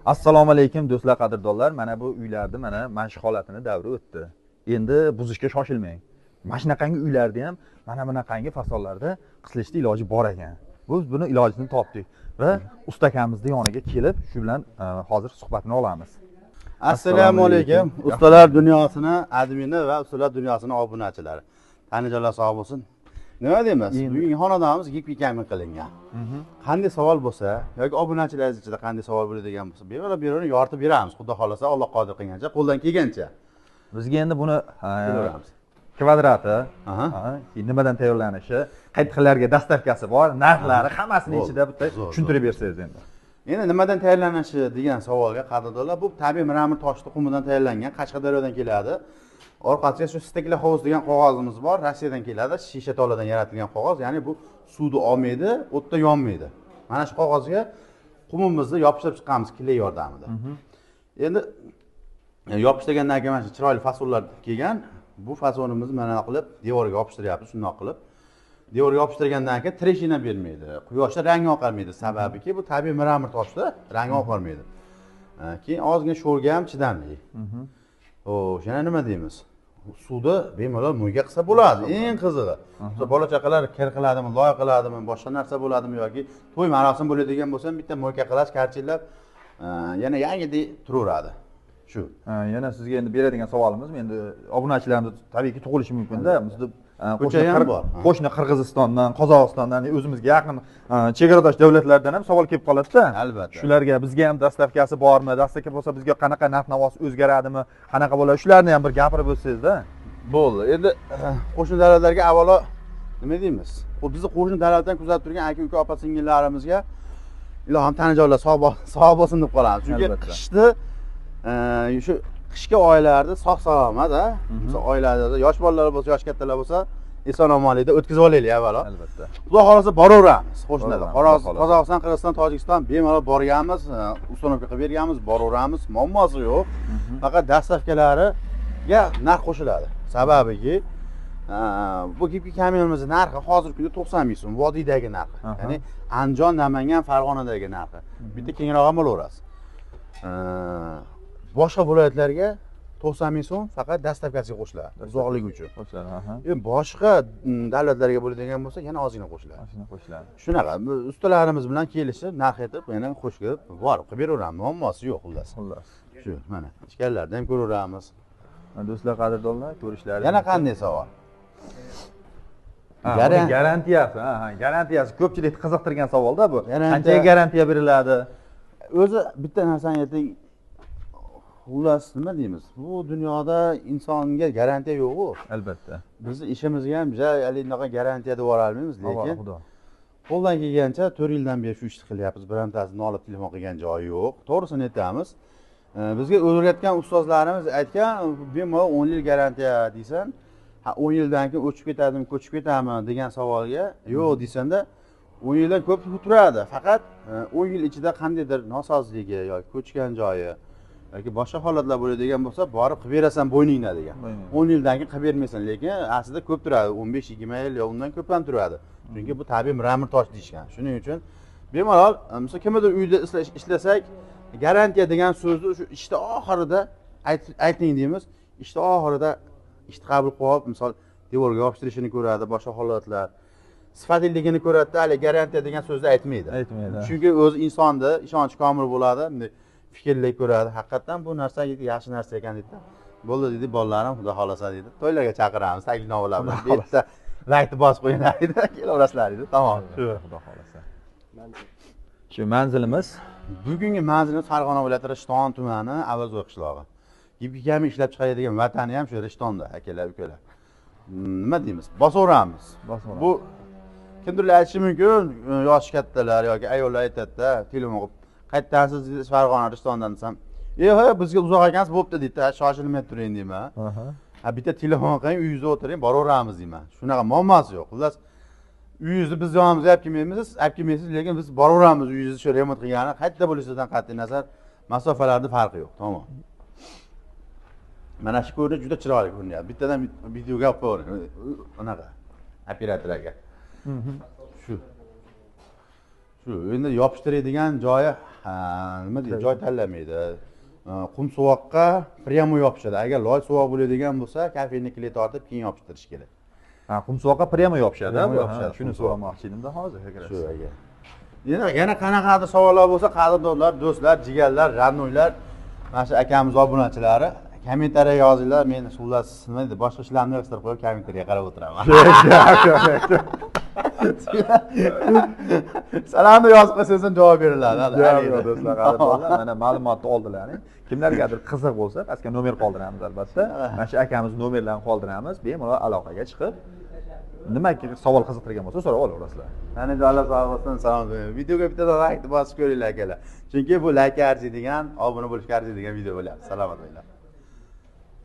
Assalomu alaykum do'stlar, qadrdonlar. Mana bu uylarni mana shu holatini davri o'tdi. Endi buzishga shoshilmang. Mana shunaqangi uylarni ham mana bunaqangi fasonlarda qisilishni iloji bor ekan. Biz buni ilojini topdik va ustakamizni yoniga kelib, shu bilan hozir suhbatini olamiz. Assalomu alaykum. Ustalar dunyosini admini va ustalar dunyosini obunachilari. Tanijonlar sog' bo'lsin. Nima deymiz? Bugungi xonadonimiz gipki kamin qilingan. Qanday savol bo'lsa yoki obunachilaringiz ichida qanday savol bo'ladigan bo'lsa, bemalol berini yoritib beramiz. Xudo xolasa, Alloh qodir qilgancha, qo'ldan kelgancha. Bizga endi buni kvadrati, nimadan tayyorlanishi, qayerlarga dastavkasi bor, narxlari, hammasini ichida bitta tushuntirib bersangiz endi. Endi nimadan tayyorlanishi degan savolga qadrdonlar, bu tabiiy mramor toshli qumidan tayyorlangan, Qashqadaryodan keladi. Orqasiga shu stekla hovuz degan qog'ozimiz bor, Rossiyadan keladi, shisha toladan yaratilgan qog'oz, ya'ni bu suvni olmaydi, o'tda yonmaydi. Mana shu qog'ozga qumimizni yopishtirib chiqamiz kley yordamida. Endi yopishtirgandan keyin mana shu chiroyli fasonlar kelgan. Bu fasonimizni mana qilib devorga yopishtiryapmiz, shundoq qilib. Devorga yopishtirgandan keyin treshina bermaydi, quyoshda rang oqarmaydi. Sababiki bu tabiiy mramor toshda rang oqarmaydi. Keyin ozgina sho'rga ham chidamli. Xo'sh, yana nima deymiz? Suvda bemalol mo'yga qilsa bo'ladi. Eng qizig'i, bola chaqalar kir qiladimi, loy qiladimi, boshqa narsa bo'ladimi yoki to'y marosim bo'ladigan bo'lsa ham bitta mo'yka qilasiz, karchillab yana yangidek turaveradi. Shu. Yana sizga endi beradigan savolimiz, endi obunachilarimiz tabiiyki tug'ilishi mumkin-da. Bizda qo'shni Qirg'izistondan, Qozog'istondan, o'zimizga yaqin chegaradosh davlatlardan ham savol kelib qoladi-da. Albatta. Shularga bizga ham dastavkasi bormi? Dastavka bo'lsa bizga qanaqa narx-navosi o'zgaradimi? Qanaqa bo'ladi? Shularni ham bir gapirib o'tsangiz-da. Bo'ldi. Endi qo'shni davlatlarga avvalo nima deymiz? Bizni qo'shni davlatdan kuzatib turgan aka-uka, opa-singillarimizga ilohim tanijonlar sog' bo'lsin deb qolamiz. Chunki qishni shu qishki oylarda sog' salomat, ha? Misol oilalarda yosh bolalar bo'lsa, yosh kattalar bo'lsa, eson omonlikda o'tkazib olaylik avvalo. Albatta. Xudo xolasa boraveramiz qo'shnilar. Qozog'iston, Qirg'iziston, Tojikiston bemalol borganmiz, ustanovka qilib berganmiz, boraveramiz, muammosi yo'q. Faqat dastavkalariga narx qo'shiladi. Sababiki, bu gipki kamionimizning narxi hozirgi kunda 90 ming so'm, vodiydagi narxi. Ya'ni Andijon, Namangan, Farg'onadagi narxi. Bitta kengroq ham bo'laverasiz. Boshqa viloyatlarga 90 ming so'm faqat dastavkasiga qo'shiladi, uzoqligi uchun. Qo'shiladi, aha. Endi boshqa davlatlarga bo'ladigan bo'lsa, yana ozgina qo'shiladi. Ozgina qo'shiladi. Shunaqa ustalarimiz bilan kelishib, narx aytib, yana qo'shib borib qilib beraveramiz, muammosi yo'q xullas. Xullas. Shu, mana ichkarilardan ham ko'raveramiz. Do'stlar, qadrdonlar, ko'rishlaringiz. Yana qanday savol? Garantiyasi, ha, garantiyasi ko'pchilikni qiziqtirgan savolda bu. Qanchaga garantiya beriladi? O'zi bitta narsani ayting. Xullas, nima deymiz? Bu dunyoda insonga garantiya yo'q-ku. Albatta. Bizni ishimizga ham juda hali unaqa garantiya deb yubora olmaymiz, lekin qo'ldan kelgancha 4 yildan beri shu ishni qilyapmiz. Birontasini olib telefon qilgan joyi yo'q. To'g'risini aytamiz. Bizga o'rgatgan ustozlarimiz aytgan, bemalol 10 yil garantiya deysan, ha 10 yildan keyin o'chib ketadimi, ko'chib ketadimi degan savolga yo'q deysanda 10 yildan ko'p turadi. Faqat 10 yil ichida qandaydir nosozligi yoki ko'chgan joyi yoki boshqa holatlar bo'ladigan bo'lsa, borib qilib berasan bo'yningda degan. 10 yildan keyin qilib bermaysan, lekin aslida ko'p turadi, 15-20 yil yo undan ko'p ham turadi. Chunki bu tabiiy mramor tosh deyishgan. Shuning uchun bemalol, misol kimdir uyda ishlasak, garantiya degan so'zni shu ishda oxirida ayting deymiz. Ishda oxirida ishni qabul qilib, misol devorga yopishtirishini ko'radi, boshqa holatlar sifatliligini ko'radida, hali garantiya degan so'zni aytmaydi. Aytmaydi. Chunki o'zi insonda ishonchi komil bo'ladi. Fikrlar ko'radi. Haqiqatan bu narsa yaxshi narsa ekan deydi. Bo'ldi deydi, bolalarim xudo xolasa deydi. To'ylarga chaqiramiz, taklifnomalar bilan. Bitta laykni bosib qo'yinglar deydi, kelaverasizlar deydi. Tamom, shu xudo xolasa. Shu manzilimiz, bugungi manzilimiz Farg'ona viloyati Rishton tumani Avazvoy qishlog'i. Gipki kamin ishlab chiqaradigan vatani ham shu Rishtonda, akalar, ukalar. Nima deymiz? Bosaveramiz. Bu kimdirlar aytishi mumkin, yoshi kattalar yoki ayollar aytadi-da, telefon qilib qayerdansiz deydi, Farg'ona Rishtondan desam, "E, bizga uzoq ekansiz, bo'pti" deydi, shoshilmay turing deyman. Ha, bitta telefon qiling, uyingizda o'tiring, boraveramiz deyman. Shunaqa muammosi yo'q. Xullas, uyingizni biz yonimizga olib kelmaymiz, olib kelmaysiz, lekin biz boraveramiz uyingizni shu remont qilgani, qayerda bo'lishidan qat'iy nazar masofalarning farqi yo'q. Tamom. Mana shu ko'rinish juda chiroyli ko'rinyapti. Bittadan videoga olib qo'ying, unaqa operatorlarga. Shu. Shu endi yopishtiradigan joyi nima deydi, joy tanlamaydi. Qum suvoqqa прямо yopishadi. Agar loy suvoq bo'ladigan bo'lsa, kafeini kley tortib keyin yopishtirish kerak. Ha, qumsuvoqqa прямо yopishadi. Прямо yopishadi, Shuni qumsuvoq. so'ramoqchi edimda hozir как раз. Shu aka. Yana yana qanaqadir savollar bo'lsa, qadrdonlar, do'stlar, jigarlar, родной lar, mana shu akamiz obunachilari kommentariyaga yozinglar. Men xullas nima deydi, boshqa ishlarni yig'ishtirib qo'yib kommentariyaga qarab o'tiraman. Salomni yozib qo'ysangiz ham javob beriladi. Yo'q, do'stlar, qadrdonlar, mana ma'lumotni oldilaring. Kimlargadir qiziq bo'lsa, pastga nomer qoldiramiz albatta. Mana shu akamiz nomerlarini qoldiramiz, bemalol aloqaga chiqib, nima savol qiziqtirgan bo'lsa so'rab olaverasizlar. Mana Alloh sog' bo'lsin, salom. Videoga bittadan like bosib ko'ringlar akalar. Chunki bu like arziydigan, obuna bo'lishga arziydigan video bo'lyapti. Salomat bo'linglar.